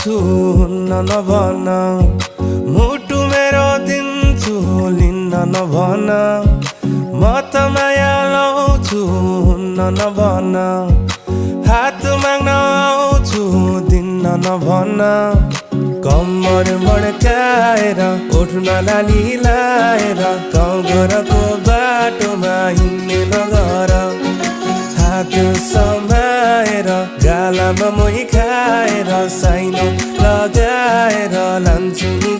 आउँछु हुन्न नभन मुटु मेरो दिन्छु लिन्न नभन म त माया लाउँछु हुन्न नभन हात माग्न आउँछु दिन्न नभन कम्मर मड्काएर ओठमा लाली लाएर गाउँ घरको बाटोमा हिँड्ने नगर हात समाएर गालामा मोही खाएर साइनो लगाएर लान्छु नि